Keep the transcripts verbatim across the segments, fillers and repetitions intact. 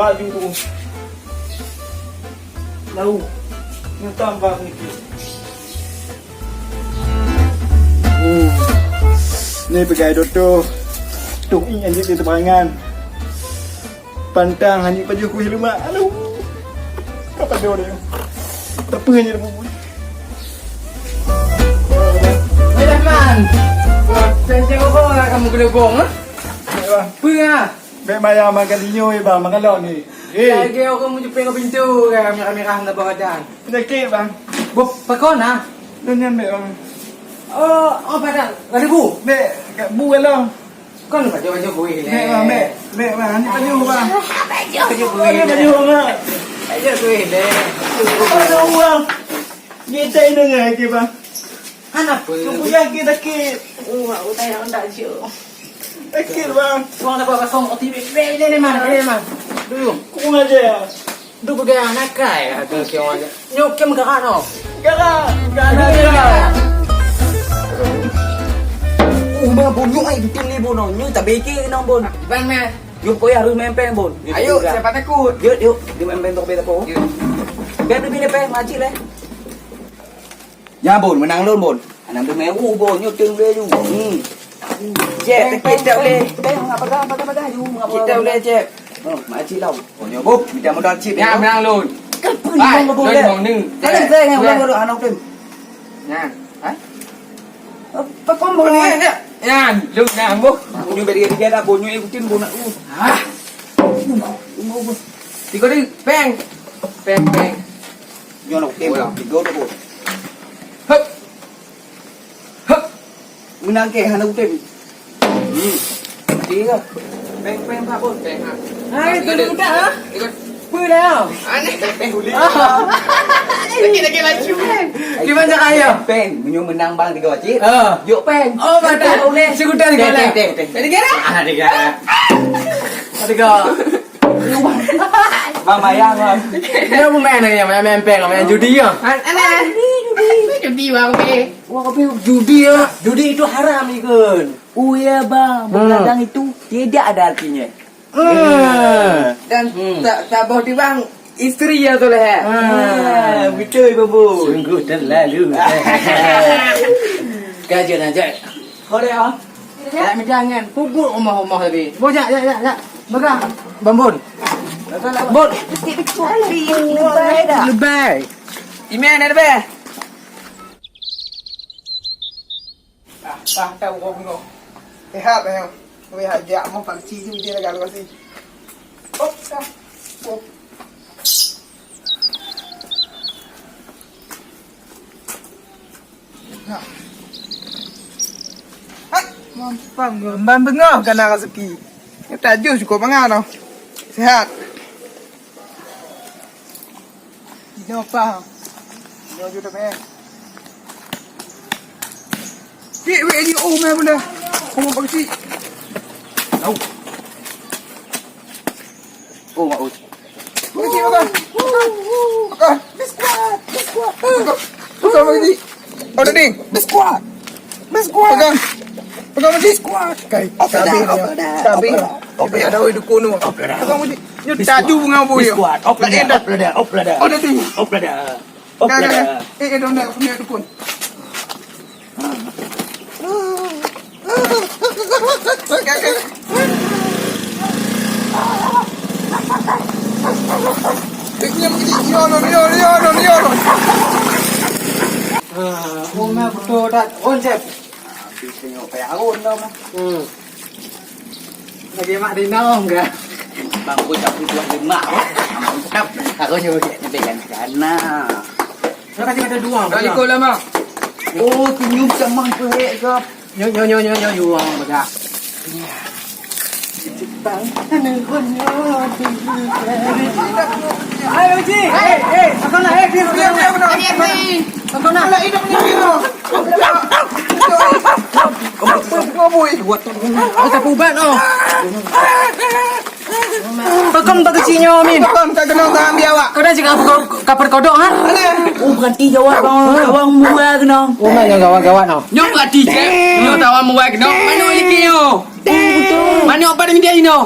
Baju tu. Lau. Nyetam bak niki. Hmm. Ni peugah dokto. Tok ingat di tebangan. Pantang hanyut pajoh kueh lemak. Aduh. Ka pajoh dia. Tapi hanyut bubui. Weh, Rahman. Wah, saya cakap apa lah kamu gelebong, ha? Ya, Bang. Apa ya? Bèk maya makan inyoe, Bang, makan lôn ni. Eh. Lagi orang meujepeng ke pintu, kan, merah-merah, nak bawa dan. Penyakit, Bang. Bu, pakon, ha? Lôn nyan bèk, Bang. Oh, oh, pada. Ada bu? Bèk, bu kalau. Kon baju-baju kuih leh. Bèk, Bang, bèk. Bèk, Bang. Ni baju, Bang. Baju kuih leh. Baju, Bang. Baju kuih leh. Baju, Bang. Nyetai dengan lagi, Bang. Hana apa? Kuku sakit, sakit. Oh, aku tanya tak jauh. Sakit, Bang. Uang dapat kosong, O T P. Bèk, ini, ini, Man. Ini, Man. Dulu. Kuku aja ya. Duek peugah nakal, kata si orang. Nyoe kem gerak noh. Gerak, gerak, gerak. Uma bun, nyoe ai bikin ni bun, nyoe tak beke nang bun. Bang meh. Yuk koyah harus mempeng bun. Ayo, siapa takut? Yuk, yuk, di mempeng tok beta ko. Yuk. Biar lebih lepeh, majik leh. Ya, Bun, meunang lôn, Bun. Anang deuh mewu, Bun, nyoe teung lé ju. Hmm. Cep, kita uleh. Teh, ngapa dah, ngapa dah, ngapa dah, ju, ngapa dah. Kita uleh, Cep. Oh, makcik lau. Oh, nyoe, Bun, kita modal cip. Ya, meunang lôn. Kan pun hai, ngomong, Bun, lôn dah. Ngomong ni. Kan saya yang ulang dulu, anak tu. Nah, ha? Apa kau mau? Nah, nah. Ya, lôn nah, Bun. Bunyi beri dia dah, bunyi ikutin, Bun, nak. Ah. Tiga ni, peng. Peng, peng. Nyoe nak tem. Tiga tu, Bun. Hup. Hup. Meunang ke hana kutem. Hmm. Mati ke? Peng, peng, Pak Bos. Peng, ha. Hai, tu dia udah, ha? Ikut. Apa dah? Aneh. Peng, peng, boleh. Ah. Lagi, lagi laju. Gimana caranya? Peng, meunyoe meunang bang tiga wajib. Ah. Jok peng. Oh, pada. Peng, boleh. Sekutan tiga lah. Teng, teng, teng. Jadi kira? Ah, tiga. Tiga. Bang, bayang, Bang. Dia pemain ni, main, main peng, main judi ya. Aneh. Judi, Bang, okey. Wah, kopi judi ya. Judi itu haram, ikut. Oh ya, Bang. Hmm. Begadang itu tidak ada artinya. Hmm. Dan hmm. Tak, tak boh di Bang, istri ya soleh. Ah, betul, Bang Bun. Sungguh terlalu. Kajian aja. Korek ah. Ya, jangan. Pukul rumah-rumah tadi. Bojak, ya, ya, ya. Pegang. Bang Bun. Bun. Lebay. Email ada lebay. Ah, tah, tah, uroe nyoe. Sehat, eh. Weh, hajat moh paksi tu dia laga lokasi. Hop, tah. Hop. Nah. Hai, mampam nyoe. Ban beungoh kana rezeki. Nyoe tajôh cukôp mangan noh. Sehat. Inoe pah. Inoe ju dah meh. Cik, weh, ni, oh, meh benda. Oh, Pak Cik. Au. Oh, Mak Uj. Pak Cik, makan. Makan. Biskuat, biskuat. Makan. Makan, Pak Cik. Oh, dah ni. Biskuat. Biskuat. Pegang. Pegang, Pak Cik. Biskuat. Kai, cabai dia. Cabai. Cabai ada oi dukun tu. Pegang, Pak Cik. Nyoe taju bunga boh ya. Biskuat. Op lada. Lain dah. Op lada. Op lada. Oh, dah tu. Op lada. Op lada. Dah, dah, dah. Eh, eh, dah, dah. Aku nak dukun. Ah, oh, meh beutôi that. Oh, Jeb. Habis tengok payah arun dah, mah. Hmm. Lagi mak rinong ke? Bang, aku tak butuh lemak, apa? Mantap. Aku nyoba cek sampai kan sana. Saya kasih kata dua. Dah ikut lah, Mak. Oh, senyum sama tu, hek, ke? Nyo, nyo, nyo, nyo, nyo, you orang bagak. Bang, ayo, Ji. Hei, hei, apa nak? Hei, dia, dia, dia, dia. Apa nak? Apa nak? Apa nak? Apa nak? Apa nak? Pakon bak keuchik nyoe, Min? Pakon ka keunong ka ambiak awak. Kau dah cakap apa kau, kapal kodok, ha? Mana? Oh, berhenti jawab, bang. Bang, muai keunong. Oh, mak, nyang gawat-gawat, noh. Nyoe berhenti, cek. Nyoe tawang muai keunong. Mana lagi nyoe? Betul. Mana apa dah minta ino?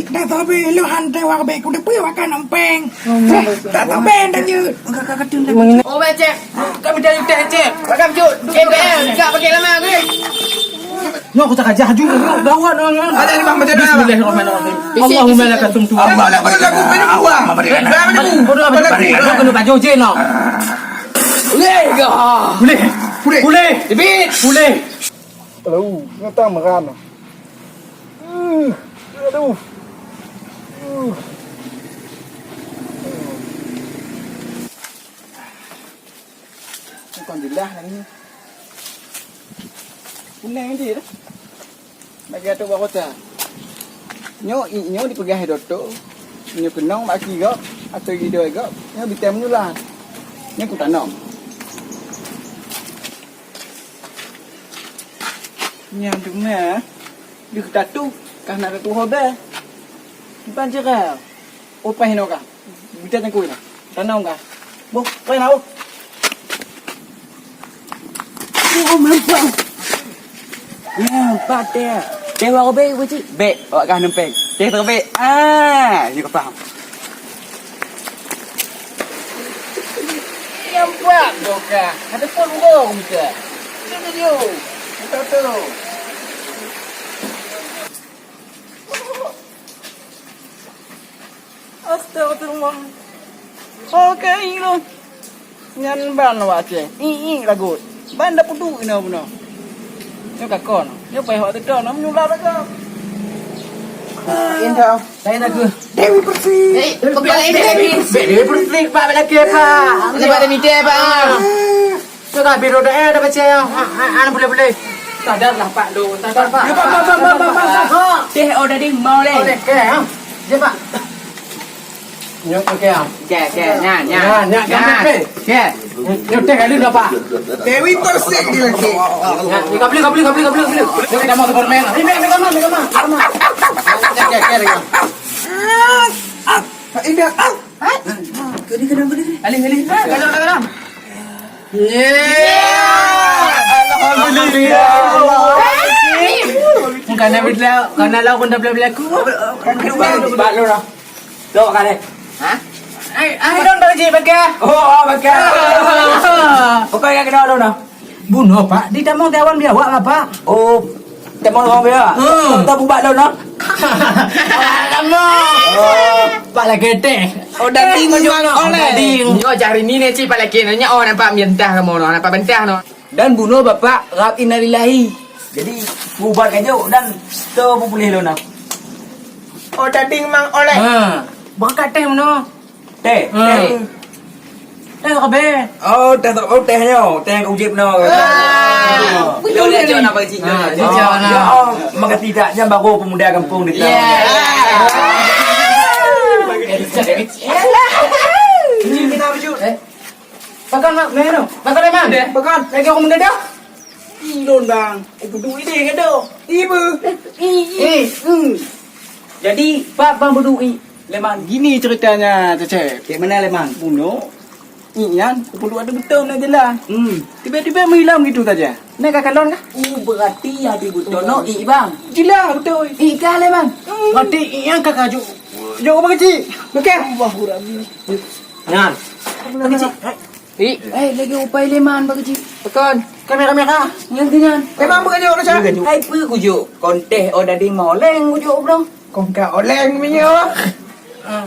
Ih, dah sabe, lu han teuwak bek, ku teupeue wakan empeng. Dah sabe, dah jeuet. Enggak, enggak, enggak, enggak. Oh, becek. Kami dah teh, cek. Makan cut. Cek, eh, enggak pakai lama, gue. Nyoe aku tak ajar juga, gawat, gawat. Ada ni, Bang, macam mana, Bang? Bismillahirrahmanirrahim. Allahumma laka sumtu. Allah laka sumtu. Bodoh, bodoh, bodoh. Bodoh, bodoh. Bodoh, bodoh. Boleh, boleh. Boleh. Boleh. Boleh. Aduh, nyoe tang meuran. Uh, aduh. Uh. Bukan jelas lagi. Kuning je dah. Bagi atu buat kota. Nyoe, i-, nyoe dipeugah dokto. Nyoe keunong bak aki gob, atau gidoi gob. Nyoe biteng menular. Nyoe kutanom. Nyan teuma, deuh tatu, kah na tatu hobeh. Ban ceurai. Oh, paih inoe kah. Bita cangkui na. Tanong kah. Boh, paih na, oh. Oh, nampak. Nampak teh. Teh wak obek, Pak Cik. Bek, awak kah nempeng. Teh terbek. Ah, ni kau faham. Nampak, Boka. Ada pun urung kita. Itu dia. Betul tu. Astagfirullah. Oke, ilong. Nyan ban wak Aceh. Ih, ih, lagut. Ban dah pudu ina bunoe. Nyoe ka kon. Nyoe payah wak teudong, nam nyulap lagak. Indah. Saya nak ke. Dewi Persik. Eh, bukan Dewi Persik. Dewi Persik, Pak, lelaki, Pak. Lepas ada meeting, Pak. Ah. Tu dah biru dah, eh, dah baca, ya. Ha, ha, ha, boleh, boleh. Sadarlah, Pak, lu. Sadar, Pak. Ya, Pak, Pak, Pak. Ha. Teh, oh, tadi mau leh. Oh, teh, teh, ha. Ya, Pak. Nyoe, okey, ha. Okey, okey. Nyan, nyan. Nyan, nyan, nyan. Okey. Nyoe teh kali dah, Pak. Dewi Persik di lagi. Nyan, ni kabeli, kabeli, kabeli, kabeli, kabeli. Nyoe kita mau Superman. Ini, ini, ini, ini, ini. Okey, okey, okey. Indah. Kena, kena, kena. Alih, alih. Ha, garam, garam. Alhamdulillah. Bukan Nabi Dawud, karena lawan dah bela-bela aku. Bak lu dah. Lo kali. Ha? Ai, ai don bagi bagi. Oh, bagi. Bukan yang kena lo dah. Bunoe, Pak, di tamong dewan biawak, Pak. Oh, tamong dewan biawak. Hmm. Tak bubat lo, no? Alamak. Oh. Pak lagi teh. Oh, daging memang oleh. Daging. Nyoe cari ni, ni, cik, Pak lagi. Nyoe, oh, nampak mentah kamu, no. Nampak mentah, no. Dan bunoe Bapak rab innalillahi. Jadi, ubat kajok dan to pulih lo, no. Oh, daging memang oleh. Ha. Berkat teh, no. Teh, hmm. Teh. Teh kabeh. Oh, teh, oh, teh nyoe. Teh ujib nyoe. Ah, betul, betul. Nak bagi, ah, nak. Oh, ya, oh, makasih tak. Nyan baru pemuda kampung di. Ya. Ini kita wujud. Eh. Pakai mak, mana? Pakai mana? Pakai. Lagi aku mendadak. Ilôn bang, eh, kudu idéh nyan doh. Ibu. Eh, hmm. Jadi, pat bang beudui, Leman? Gini ceritanya, Cecep. Cek mana, Leman? Bunoe, nyan, kupeuluk ada beutôi na jalan. Hmm. Tiba-tiba menghilang gitu saja. Nak ka kalon kah? Oh, berarti ada beutôi no, i bang. Jilah beutôi. I kah, Leman? Hmm. Berarti i yang kakak juk, juk apa kecil? Bukan. Allahu Rabbi. Nyan. Apa kecil? Hai. Ih. Eh, lagi upai Leman bak keuchik. Pakon? Kamera-kamera. Nyan keuh nyan. Memang beukeuh jok, Nusa? Hai, peue kujok? Kon teh oh dadi moleng kujok, bro. Kon ka oleng minyo.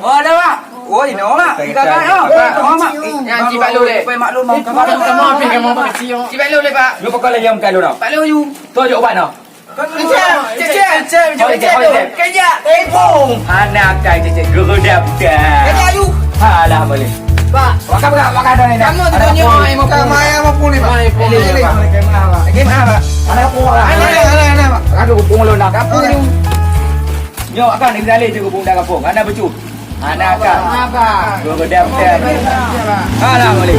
Oh, ada, Pak. Oh, ini, Pak. Kakak, oh. Pak, oh, Mak. Nyan, cik Pak Lul, eh. Upai maklum, Mak. Kamu, kamu, kamu, Pak. Cik Pak Lul, eh, Pak. Lu pakon lagi, Om, kat lu, no? Pak Lul, you. Tu jok ubat, no? Cecep, cecep, cecep, cecep, cecep. Kejap, tepung. Anak kai cecep, geudap dah. Kejap, yu. Alah, boleh. Pak. Makan, makan, makan dah ni. Kamu tu tunjuk mai muka. Mai muka ni, Pak. Mai muka ni, Pak. Lagi mana, Pak? Mana aku, Pak? Anak, anak, anak, Pak. Aduh, kupung lu nak. Dapur ni. Nyoe akan digalih je kupung dah kampung. Anak becu. Anak akan. Apa? Geudap dah. Alah, boleh.